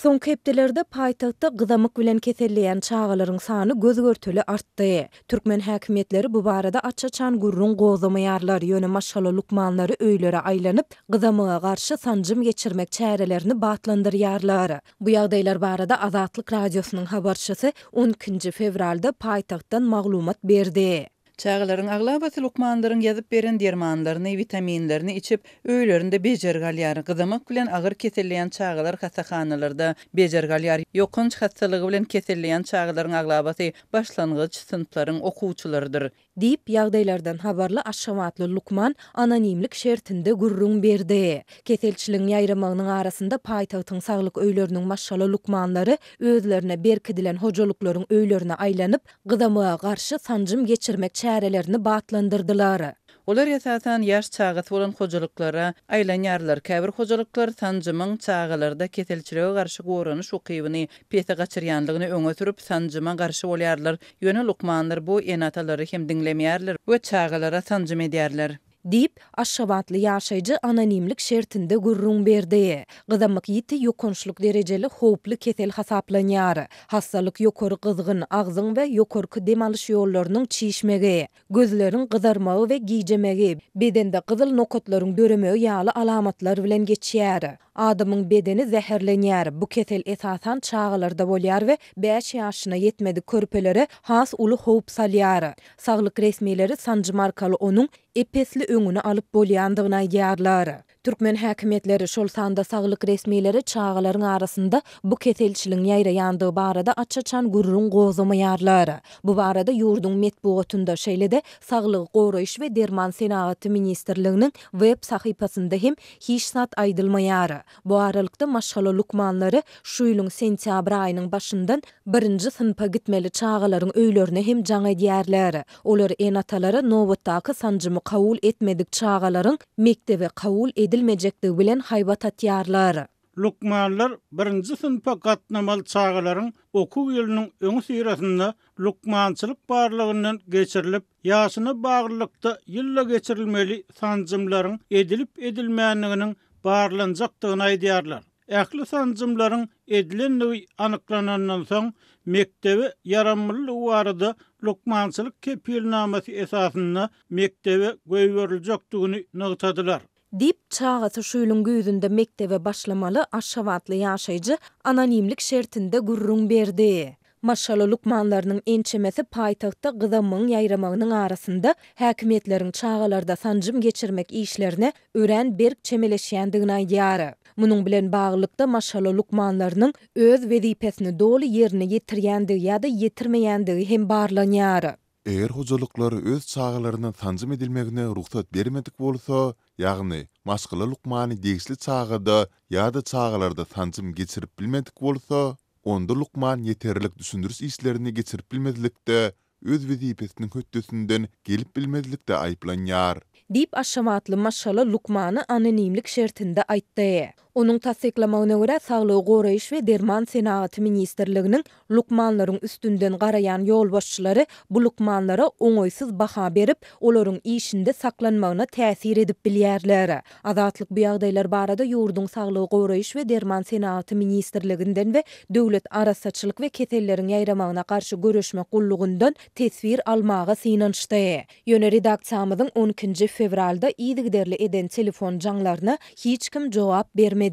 Soňky hepdelerde paýtagtda gyzamyk bilen keselleýän çagalaryň sany göz-görtele artdy. Türkmen häkimiýetleri bu barada aç-açan gürrüň gozgamaýarlar, ýöne maşgala lukmanlary öýlere aýlanyp, gyzamyga garşy sanjym geçirmek çärelerini batlandyrýarlar. Bu ýagdaýlar barada Azatlyk Radiosynyň habarçysy on ikinji fewralda paýtagtdan maglumat berdi. Çagalaryň aglabasy lukmanlaryň ýazyp beren dermanlaryny, witaminlerini içip, öýlerinde bejergi alýar. Gyzamak bilen agyr keselleýän çagalar hassahanalarda bejergi alýar. Ýokanç hassalygy bilen keselleýän çagalaryň aglabasy başlangyç synplaryň okuwçylarydyr. Diýip, ýagdaýlardan habarly aşgabatly lukman anonimlik şertinde gürrüň berdi. Keselçiligiň ýaýramagynyň arasynda paýtagtyň saglyk öýleriniň maşgala lukmanlary özlerine berkidilen hojalyklaryň öýlerine aýlanyp, Gyzamyga garşy sanjym geçirmek çärelerini batlandyrdylar. Olar esasan ýaş çagasy bolan hojalyklara aýlanýarlar. Käbir hojalyklar sanjymyň çagalarda keselçilige garşy goranyş ukybyny pese gaçyrýandygyny öňe sürüp, sanjyma garşy bolýarlar. Ýöne lukmanlar bu ene-atalary hem diňlemeýärler we çagalara sanjym edýärler. Diýip, aşgabatly ýaşaýjy anonimlik şertinde gürrüň berdi. Gyzamyk ýiti ýokançlyk derejeli howply kesel hasaplanýar. Hassalyk ýokary gyzgyn, agzyň we ýokarky dem alyş ýollarynyň çişmegi, gözleriň gyzarmagy we gijemegi, bedende gyzyl nokatlaryň döremegi ýaly alamatlar bilen geçýär. Adamyň bedeni zäherlenýär. Bu kesel esasan çagalarda bolýar we bäş ýaşyna ýetmedik körpelere has uly howp salýar. Saglyk resmileri sanjym arkaly onuň ep-esli öňüni alyp bolýandygyny aýdýarlar. Türkmen häkimiýetleri, şol sanda saglyk resmileri çagalaryň arasynda bu keselçiligiň ýaýraýandygy barada aç-açan gürrüň gozgamaýarlar. Bu barada ýurduň metbugatynda, şeýle-de Saglygy goraýyş we derman senagaty ministrliginiň web sahypasynda hem hiç zat aýdylmaýar. Bu aralykda, maşgala lukmanlary şu ýylyň sentýabr aýynyň başyndan birinji synpa gitmeli çagalaryň öýlerine hem jaň edýärler. Olar ene-atalara nobatdaky sanjymy kabul etmedik çagalaryň mekdebe kabul edilmejekdigi bilen haýbat atýarlar. Lukmanlar birinji synpa gatnamaly çagalaryň okuw ýylynyň öňüsyrasynda lukmançylyk barlagyndan geçirilip, ýaşyna baglylykda ýylda geçirilmeli sanjymlaryň edilip-edilmändiginiň barlanjakdygyny aýdýarlar. Ähli sanjymlaryň edilendigi anyklanandan soň, mekdebe ýaramlylygy barada lukmançylyk kepilnamasy esasynda mekdebe goýberiljekdigini nygtadylar. Diýip, çagasy şu ýylyň güýzünde mekdebe başlamaly aşgabatly ýaşaýjy anonimlik şertinde gürrüň berdi. Maşgala lukmanlarynyň ençemesi paýtagtda gyzamygyň ýaýramagynyň arasynda häkimiýetleriň çagalarda sanjym geçirmek işlerine örän berk çemeleşýändigini aýdýar. Munuň bilen baglylykda maşgala lukmanlarynyň öz wezipesini doly ýerine ýetirýändigi ýa-da ýetirmeýändigi hem barlanýar. Eger hojalyklar öz çagalaryna sanjym edilmegine rugsat bermedik bolsa, ýagny maşgala lukmany degişli çagada ýa-da çagalarda sanjym geçirip bilmedik bolsa, onda lukman ýeterlik düşündiriş işlerini geçirip bilmezlikde, öz wezipesiniň hötdesinden gelip bilmezlikde aýyplanýar. Diýip, aşgabatly maşgala lukmany anonimlik şertinde aýtdy. Onuň tassyklamagyna görä, Saglygy goraýyş we derman senagaty ministrliginiň lukmanlaryň üstünden garaýan ýolbaşçylary bu lukmanlara oňaýsyz baha berip, olaryň işinde saklanmagyna täsir edip bilýärler. Azatlyk bu ýagdaýlar barada ýurduň Saglygy goraýyş we derman senagaty ministrliginden we Döwlet arassaçylyk we keselleriň ýaýramagyna garşy göreşmek gullugyndan teswir almaga synanyşdy. Ýöne redaksiýamyzyň on ikinji fewralda yzygiderli eden telefon jaňlaryna hiç kim jogap bermedi.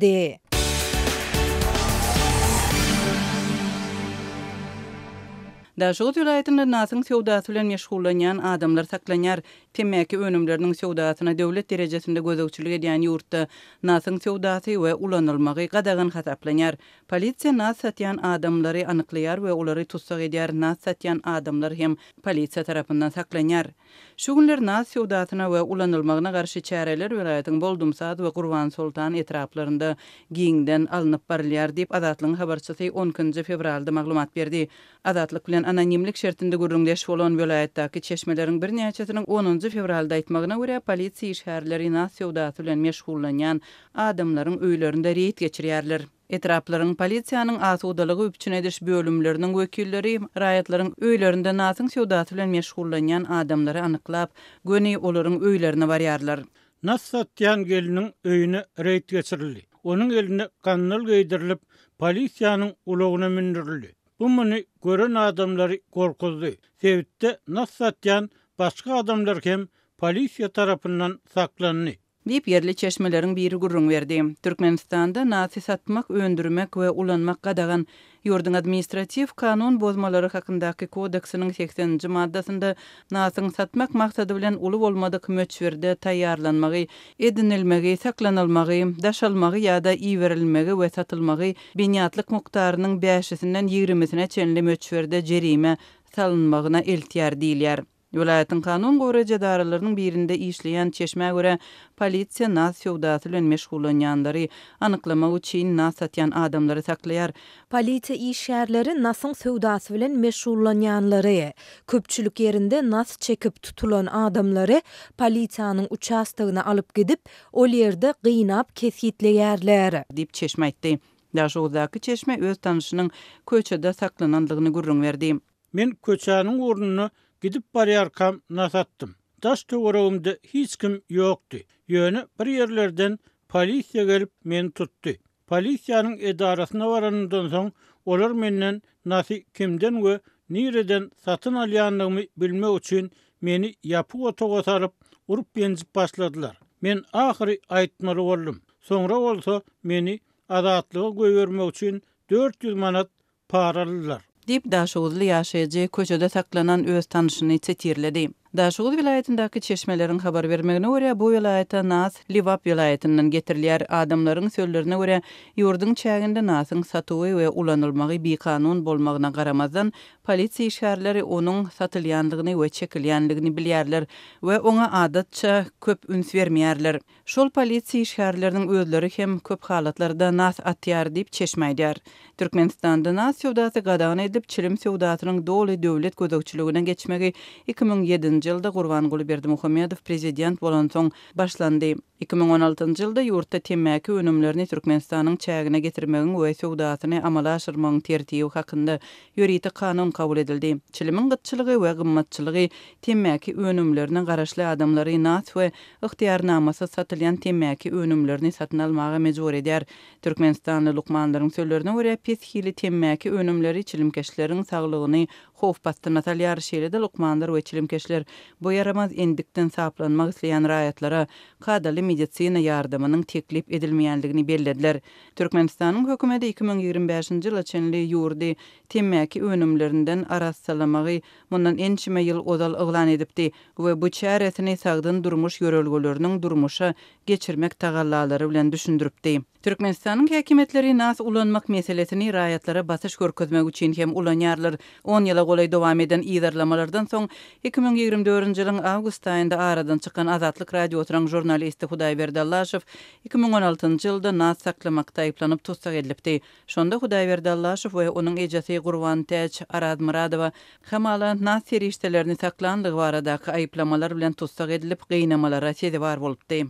Daşoguz welaýatynda nasyň söwdasy bilen meşgullanýan adamlar saklanýar. Temmäki önümleriniň söwdasyna döwlet derejesinde gözegçilik edýän ýurtda nasyň söwdasy we ulanylmagy gadagan hasaplanýar. Polisiýa nas satýan adamlary anyklaýar we olary tussag edýär, nas satýan adamlar hem polisiýa tarapyndan saklanýar. Şu günler nas söwdasyna we ulanylmagyna garşy çäreler welaýatyň Boldumsaz we Gurbansoltan etraplarynda giňden alnyp barylýar diýip, Azatlygyň habarçysy on ikinji fewralda maglumat berdi. Azatlyk bilen anonimlik şertinde gürrüňdeş bolan welaýatdaky çeşmeleriň birnäçesiniň onunjy fewralda aýtmagyna görä, polisiýa işgärleri nas söwdasy bilen meşgullanýan adamlaryň öýlerinde reýd geçirýärler. Etraplaryň polisiýanyň asudalygy üpjün ediş bölümleriniň wekilleri raýatlaryň öýlerinde nasyň söwdasy bilen meşgullanýan adamlary anyklap, göni olaryň öýlerine barýarlar. Nas satýan gelniň öýüne reýd geçirildi. Onuň eline gandal geýdirilip, polisiýanyň ulagyna mündürildi. Bu muny gören adamlary gorkuzdy. Sebitde nas satýan başga adamlar hem polisiýa tarapyndan saklandy. Diýip, ýerli çeşmeleriň biri gürrüň berdi. Türkmenistanda nasy satmak, öndürmek we ulanmak gadagan. Ýurduň Administratiw kanun bozmalary hakyndaky kodeksiniň 80 nji maddasynda nasyň satmak maksady bilen uly bolmadyk möçberde taýýarlanmagy, edinilmegi, saklanylmagy, daşalmagy ýa-da iberilmegi we satylmagy binýatlyk mukdarynyň bäşisinden ýigrimisine çenli möçberde jerime salynmagyna eltýär diýilýär. Welaýatyň kanun goraýjy edaralarynyň birinde işleýän çeşmä görä, polisiýa nas söwdasy bilen meşgullanýanlary anyklamak üçin nas satýan adamlary saklaýar. Polisiýa işgärleri nasyň söwdasy bilen meşgullanýanlary, köpçülik ýerinde nas çekip tutulan adamlary polisiýanyň uçastogyna alyp gidip, ol ýerde gynap kesgitleýärler. Diýip, çeşme aýtdy. Daşoguzdaky çeşme öz tanyşynyň köçede saklanandygyny gürrüň berdi. Men köçäniň ugrunda gidip barýarkam nas atdym. Daş-töweregimde hiç kim ýokdy. Ýöne bir ýerlerden polisiýa gelip meni tutdy. Polisiýanyň edarasyna baranymdan soň olar menden nasy kimden we nireden satyn alýandygymy bilmek üçin meni ýapyk otaga salyp, urup-ýenjip başladylar. Men ahyry aýtmaly boldum. Soňra bolsa meni azatlyga goýbermek üçin 400 manat para aldylar. Diýip, daşoguzly ýaşaýjy köçede saklanan öz tanyşyny sitirledi. Daşoguz welaýatyndaky çeşmeleriň habar bermegine görä, bu welaýata nas Lebap welaýatyndan getirilýär. Adamlaryň sözlerine görä, ýurduň çäginde nasyň satuwy we ulanylmagy bikanun bolmagyna garamazdan, polisiýa işgärleri onuň satylýandygyny we çekilýändigini bilýärler we oňa adatça köp üns bermeýärler. Şol polisiýa işgärleriniň özleri hem köp halatlarda nas atýar diýip, çeşme aýdýar. Türkmenistanda nas söwdasy gadagan edilip, çilim söwdasynyň doly döwlet gözegçiligine geçmegi 2007-nji ýylda Gurbanguly Berdimuhamedow prezident bolansoň başlandy. 2016-njy ýylda ýurtda temmäki önümlerini Türkmenistanyň çägine getirmegiň we söwdasyny amala aşyrmagyň tertibi hakynda ýörite kanun kabul edildi. Çilimiň gytçylygy we gymmatçylygy temmäki önümlerine garaşly adamlary nas we ygtyýarnamasyz satylýan temmäki önümlerini satyn almaga mejbur edýär. Türkmenistanly lukmanlaryň sözlerine görä, pes hili temmäki önümleri çilimkeşleriň saglygyny howp astyna salýar. Şeýle-de lukmanlar we çilimkeşler bu ýaramaz endikden saplanmak isleýän raýatlara kadaly medisina ýardamynyň teklip edilmeýändigini bellediler. Türkmenistanyň hökümeti 2025-nji ýyla çenli ýurdy temmäki önümlerinden arassalamagy mundan ençeme ýyl ozal yglan edipdi we bu çäresini sagdyn durmuş ýörelgeleriniň durmuşa geçirmek tagallalary bilen düşündiripdi. Türkmenistanyň häkimiýetleri nas ulanmak meselesini raýatlara basyş görkezmek üçin hem ulanýarlar. On ýyla golaý dowam eden yzarlamalardan soň, 2024-nji ýylyň awgust aýynda aradan çykan Azatlyk Radiosynyň žurnalisti Hudaýberdi Allaşow 2016-njy ýylda nas saklamakda aýyplanyp tussag edilipdi. Şonda Hudaýberdi Allaşow we onuň ejesi Gurbantäç Arazmyradowa hamala nas serişdelerini saklandygy baradaky aýyplamalar bilen tussag edilip, gynamalara sezewar bolupdy.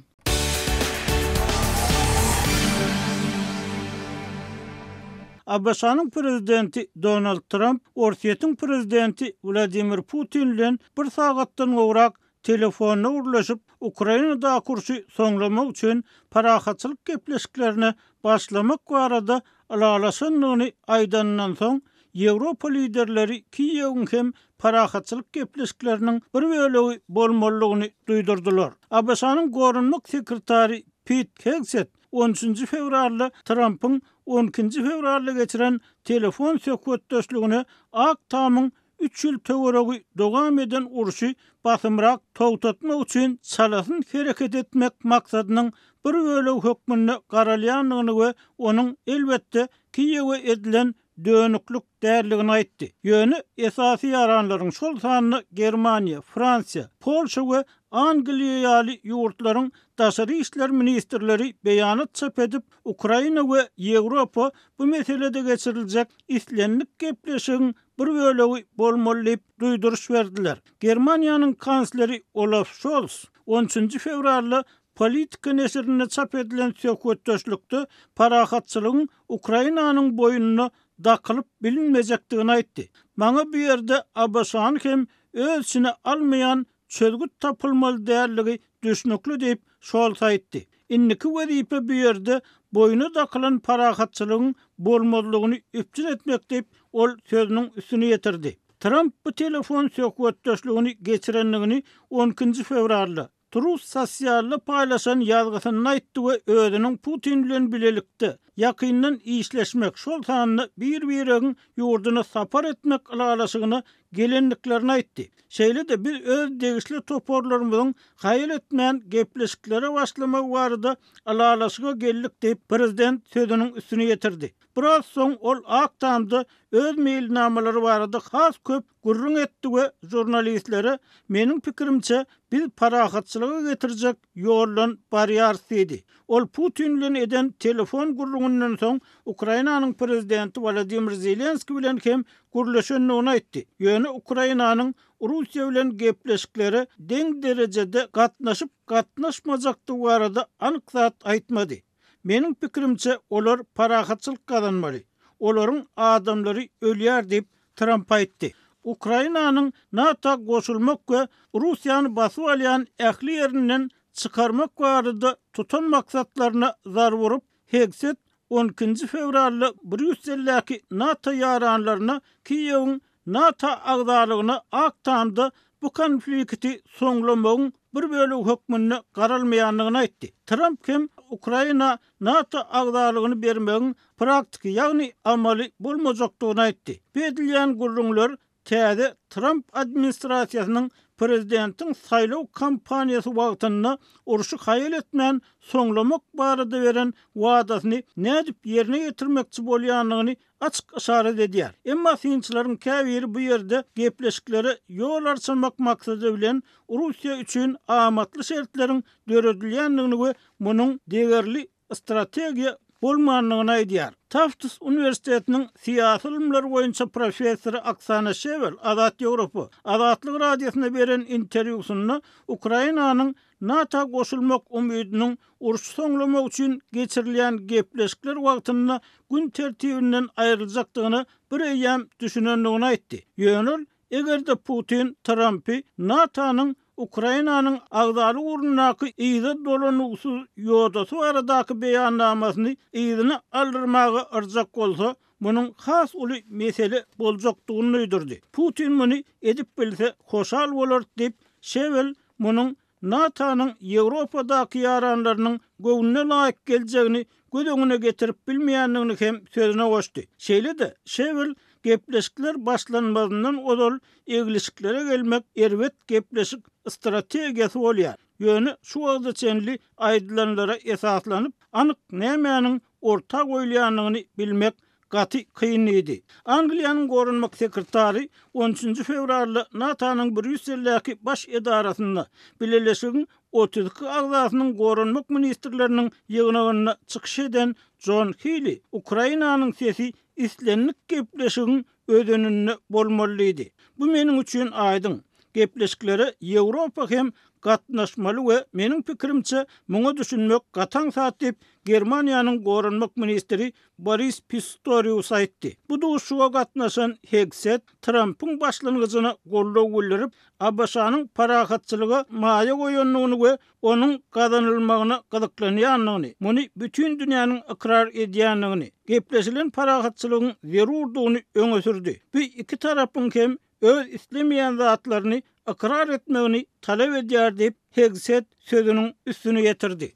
ABŞ-nyň prezidenti Donald Tramp Orsýetiň prezidenti Wladimir Putin bilen bir sagatdan gowrak telefonda gürleşip, Ukrainadaky urşy soňlamak üçin parahatçylyk gepleşiklerine başlamak barada ylalaşandygyny aýdanyndan soň, Ýewropa liderleri Kiýewiň hem parahatçylyk gepleşikleriniň bir bölegi bolmalydygyny duýdurdylar. ABŞ-nyň goranmak sekretary Pit Hegset on üçünji fewralda Trampyň on ikinji fewralda geçiren telefon söhbetdeşligine Ak Tamyň Üç ýyl töweregi dowam eden urşy basymrak togtatmak üçin çalasyn hereket etmek maksadynyň bir bölegi hökmünde garalýandygyny we onuň, elbetde, Kiýewe edilen dönüklik däldigini aýtdy. Ýöne esasy ýaranlaryň, şol sanda Germaniýa, Fransiýa, Polşa we Angliýa ýaly ýurtlaryň daşary işler ministrleri beýanat çap edip, Ukraina we Ýewropa bu meselede geçiriljek islendik gepleşigiň bir bölegi bolmaly diýip duýduryş berdiler. Germaniýanyň kansleri Olaf Şols on üçünji fewralda Politika neşirinde çap edilen söhbetdeşlikde parahatçylygyň Ukrainanyň boýnuna dakylyp bilinmejekdigini aýtdy. Maňa bu ýerde ABŞ-ny hem öz içine almaýan çözgüt tapylmaly däldigi düşnükli diýip, Şols aýtdy. Indiki wezipe bu ýerde boýna dakylan parahatçylygyň bolmazlygyny üpjün etmek diýip, ol sözüniň üstüni ýetirdi. Tramp bu telefon söhbetdeşligini geçirendigini on ikinji fewralda, Truth Socialda paýlaşan ýazgysynda aýtdy we özüniň Putin bilen bilelikde ýakyndan işleşmek, şol sanda bir-biregiň ýurduna sapar etmek ylalaşygyna gelendiklerini aýtdy. Şeýle-de biz öz degişli toparlarymyzyň haýal etmän gepleşiklere başlamagy barada ylalaşyga geldik diýip, prezident sözüniň üstüni ýetirdi. Biraz soň ol Ak Tamda öz meýilnamalary barada has köp gürrüň etdi we žurnalistlere Meniň pikirimçe, biz parahatçylyga getirjek ýoldan barýarys diýdi. Ol Putin bilen eden telefon gürrüňinden soň Ukrainanyň prezidenti Wolodymyr Zelenskiý bilen hem gürleşendigini aýtdy. Ýöne Ukrainanyň Russiýa bilen gepleşiklere deň derejede gatnaşyp-gatnaşmajakdygy barada anyk zat aýtmady. Meniň pikirimçe, olar parahatçylyk gazanmaly. Olaryň adamlary ölýär diýip, Tramp aýtdy. Ukrainanyň NATO goşulmak we Russiýany basyp alýan ähli ýerinden çykarmak barada tutan maksatlaryna zarba urup, Hegset on ikinji fewralda Brýusseldäki NATO ýaranlaryna Kiýewiň NATO agzalygyna Ak Tamda bu konflikti soňlamagyň bir bölegi hökmünde garalmaýandygyny aýtdy. Tramp hem Ukraina NATO agzalygyny bermegiň praktiki, ýagny amaly bolmajakdygyny aýtdy. Bu edilýän gürrüňler täze Tramp administrasiýasynyň prezidentiň saýlaw kampaniýasy wagtynda urşy haýal etmän soňlamak barada beren wadasyny nädip ýerine ýetirmekçi bolýandygyny açyk yşarat edýär. Emma synçylaryň käbiri bu ýerde gepleşiklere ýol arçamak maksady bilen Russiýa üçin amatly şertleriň döredilýändigini we munuň degerli strategiýa bolmandygyny aýdýar. Tafts uniwersitetiniň syýasy ylymlar boýunça professory Oksana Şewel Azat Ýewropa, Azatlyk Radiosyna beren interwýusynda Ukrainanyň NATO goşulmak umydynyň urşy soňlamak üçin geçirilýän gepleşikler wagtynda gün tertibinden aýryljakdygyna bir eýýäm düşünendigini aýtdy. Ýöne ol, eger-de Putin Trampy NATO-nyň Ukrainanyň agzalyk ugrundaky yza dolanuwsyz ýodasy baradaky beýannamasyny yzyna aldyrmaga yrjak bolsa, munuň has uly mesele boljakdygyny duýdurdy. Putin muny edip bilse hoşal bolarys diýip, Şewel munuň NATO-nyň Ýewropadaky ýaranlarynyň göwnüne laýyk geljegini göz öňüne getirip bilmeýändigini hem sözüne goşdy. Şeýle-de, Şewel gepleşikler başlanmazyndan ozal eglişiklere gelmek erbet gepleşik strategiýasy bolýar. Ýöne şu wagta çenli aýdylanlara esaslanyp, anyk nämäniň orta goýulýandygyny bilmek gaty kyn diýdi. Angliýanyň goranmak sekretary on üçünji fewralda NATO-nyň Brýusseldäki baş edarasynda Bileleşigiň 32 agzasynyň goranmak ministrleriniň ýygnagynda çykyş eden Jon Hili Ukrainanyň sesi islendik gepleşigiň özeninde bolmaly diýdi. Bu meniň üçin aýdyň. Gepleşiklere Ýewropa hem gatnaşmaly we meniň pikirimçe muňa düşünmek gaty aňsat diýip, Germaniýanyň goranmak ministri Boris Pistorius aýtdy. Bu duşuşyga gatnaşan Hegset Trampyň başlangyjyna goldaw bildirip, ABŞ-nyň parahatçylyga maýa goýandygyny we onuň gazanylmagyna gyzyklanýandygyny, muny bütin dünýäniň ykrar edýändigini, gepleşilen parahatçylygyň zerurdygyny öňe sürdi. Bu iki tarapyň hem öz islemeýän zatlaryny ykrar etmegini talap edýär diýip, Hegset sözüniň üstüni ýetirdi.